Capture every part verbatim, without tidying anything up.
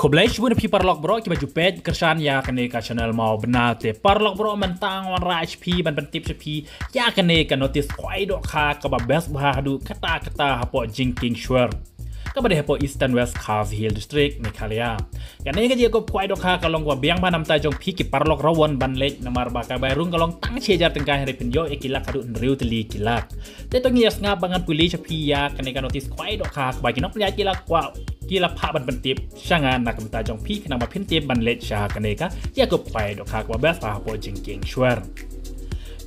Khublei shibun ïa phi paralok baroh kiba ju peit kyrshan ïa kane ka channel Mawbynna. Te paralok baroh mynta nga wanrah sha phi ban pyntip sha phi ïa kane ka notice khwai dohkha kaba best bha haduh katta katta hapoh Jingkieng Shwar, kaba dei hapoh Eastern West Khasi Hills District, Meghalaya. Kane ka jingïakob khwai dohkha ka long kaba biang bha na bynta jong phi ki paralok rawon ban leit, namar ba kaba rung ka long tang shi hajar tyngka, hynrei phin ïoh ïa ki lak haduh hynriew tylli ki lak. Te to ngin ïa sngap bad ngan pule sha phi ïa kane ka notice khwai dohkha kaba ki nongpynïaid ki la kwah, ki la phah ban pyntip sha nga na ka bynta jong phi khnang ba phin tip ban leit sha kane ka jingïakob khwai dohkha kaba best bha hapoh Jingkieng Shwar.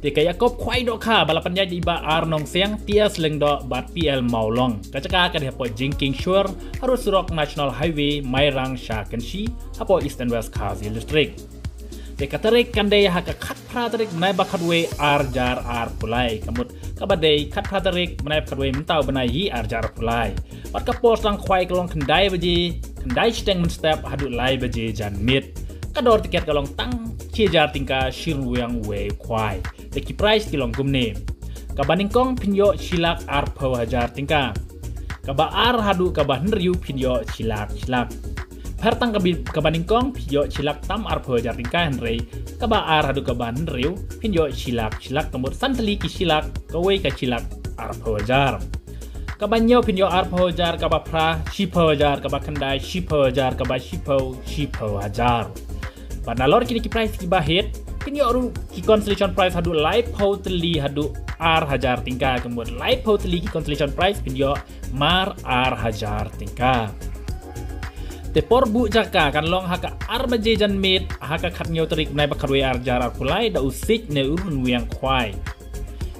Te ka jingïakob khwai dohkha ba la pynïaid da i Bah R Nongsiang, T S Lyngdoh bad P L Mawlong. Ka jaka ka dei hapoh Jingkieng Shwar, harud surok National Highway Mairang sha Kynshi, hapoh Eastern West Khasi Hills District. Te ka tarik kan dei ha ka khatphra tarik bnai ba khatwei ar hajar arphew lai. Ka mut kaba dei khatphra tarik bnai ba khatwei mynta u bnai hi ar hajar arphew lai. Bad ka por sdang khwai ka long khyndai baje, khyndai shiteng mynstep haduh lai baje janmiet. Ka dor tiket ka long tang shi hajar tyngka shi ryngwiang wei khwai. Te ki price ki long kumne. Kaba nyngkong phin ïoh shi lak arphew hajar tyngka. Kaba ar haduh kaba hynriew phin ïoh shi lak, shi lak. Pher tang kaba, kaba nyngkong phin ïoh shi lak tam arphew hajar tyngka, hynrei kaba ar haduh kaba hynriew phin ïoh shi lak, shi lak. Ka mut san tylli ki shi lak, kawei ka shi lak arphew hajar. Kaba hynñiew phin ïoh arphew hajar, kaba phra shiphew hajar, kaba khyndai shiphew hajar, kaba shiphew shiphew hajar. Bad nalor kine ki price kiba hit, phin ïoh ruh ki consolation prize haduh laiphew tylli haduh ar hajar tyngka. Ka mut laiphew tylli ki consolation prize phin ïoh mar ar hajar tyngka. Te por buh jaka kan long ha ka ar baje janmiet ha ka khathynñiew tarik bnai ba khatwei ar hajar arphew lai da u siej ne u ryngwiang khwai.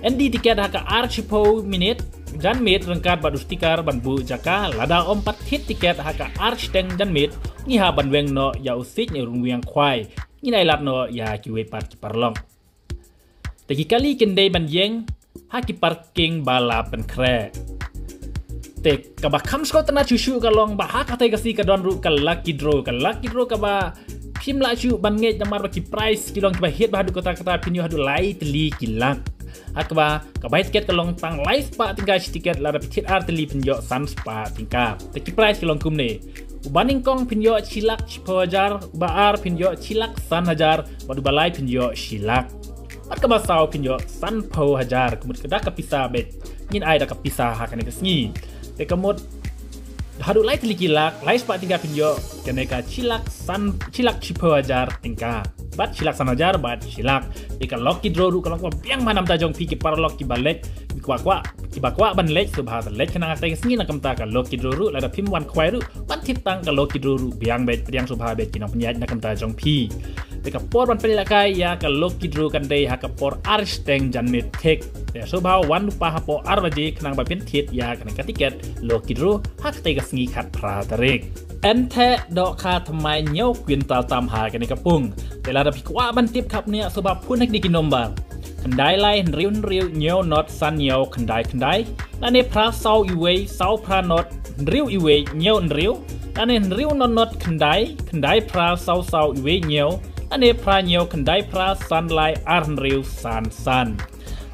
Endi tiket ha ka ar shiphew minit janmiet ryngkat bad u sticker ban buh jaka. Lada ym pat thied tiket ha ka ar shiteng janmiet, ngi hap ban weng noh ïa u siej ne u ryngwiang khwai. Ngin ai lad noh ïa kiwei pat ki paralok. Te ki kali kin dei ban ïeng ha ki parking ba la pynkhreh. Te kaba kham sngewtynnat shuh shuh ka long ba ha katei ka sngi ka don ruh ka lucky draw, ka lucky draw kaba phim lah shuh ban ngeit namar ba ki price ki long kiba hit bha haduh katta katta, phin ïoh haduh lai tylli ki lak. Ha kaba ka bai tiket ka long tang lai spah tyngka shi tiket, lada phi thied ar tylli phin ïoh san spah tyngka. Te ki price ki long kumne. Uba nyngkong phin ïoh shi lak shiphew hajar, uba ar phin ïoh shi lak san hajar, bad uba lai phin ïoh shi lak. Bad kaba saw phin ïoh sanphew hajar. Ka mut ka da ka pisa beit, ngin ai da ka pisa ha kane ka sngi. Te ka mut haduh lai tylli ki lak, lai spah tyngka phin ïoh kane ka shi lak san, shi lak shiphew hajar tyngka. Bad shi lak san hajar bad shi lak. Te ka lucky draw ruh ka long kaba biang bha na bynta jong phi ki paralok kiba leit, kiba kwah, kiba kwah ban leit, sngewbha leit khnang ha katei ka sngi na ka bynta ka lucky draw ruh. Lada phim wan khwai ruh, wan thied tang ka lucky draw ruh biang beit, pdiang sngewbha beit ki nongpynïaid na ka bynta jong phi. Te ka por ban pynlehkai ïa ka lucky draw kan dei ha ka por ar shiteng janmiet thik. Te sngewbha wan lypa hapoh ar baje khnang ba phin thied ïa kane ka tiket lucky draw ha katei ka sngi khatphra tarik. Yn theh dohkha thymmai hynñiew kwintal tam ha kane ka pung. Te lada phi kwah ban tip khapngiah, sngewbha phone ha kine ki nombar: khyndai lai hynriew hynriew hynñiew not san hynñiew khyndai khyndai, lane phra saw iwei saw phra not hynriew iwei hynñiew hynriew, lane hynriew not not khyndai khyndai phra saw saw iwei hynñiew, lane phra hynñiew khyndai phra san lai ar hynriew san san.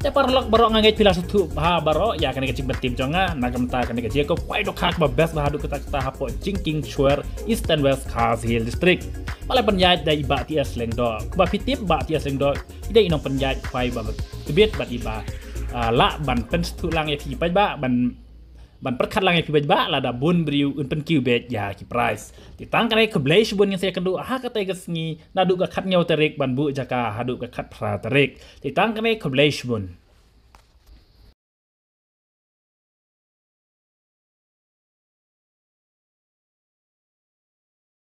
Te paralok baroh, nga ngeit phi la sngewthuh bha baroh ïa kane ka jingpyntip jong nga na ka bynta kane ka jingïakob khwai dohkha kaba best bha haduh katta katta hapoh Jingkieng Shwar, Eastern West Khasi Hills District. Ba la pynïaid da i Bah T S Lyngdoh. Ba phi tip Bah T S Lyngdoh i dei i nongpynïaid khwai ba tbit bad iba, ah, lah ban pynsngewthuh lang ïa phi paidbah, ban, ban pyrkhat lang ïa phi paidbah lada bun briew un pynkiew beit ïa ki prize. Te tang kane, khublei shibun, ngin sa ïakynduh ha katei ka sngi naduh ka khathynñiew tarik ban buh jaka haduh ka khatphra tarik. Te tang kane, khublei shibun.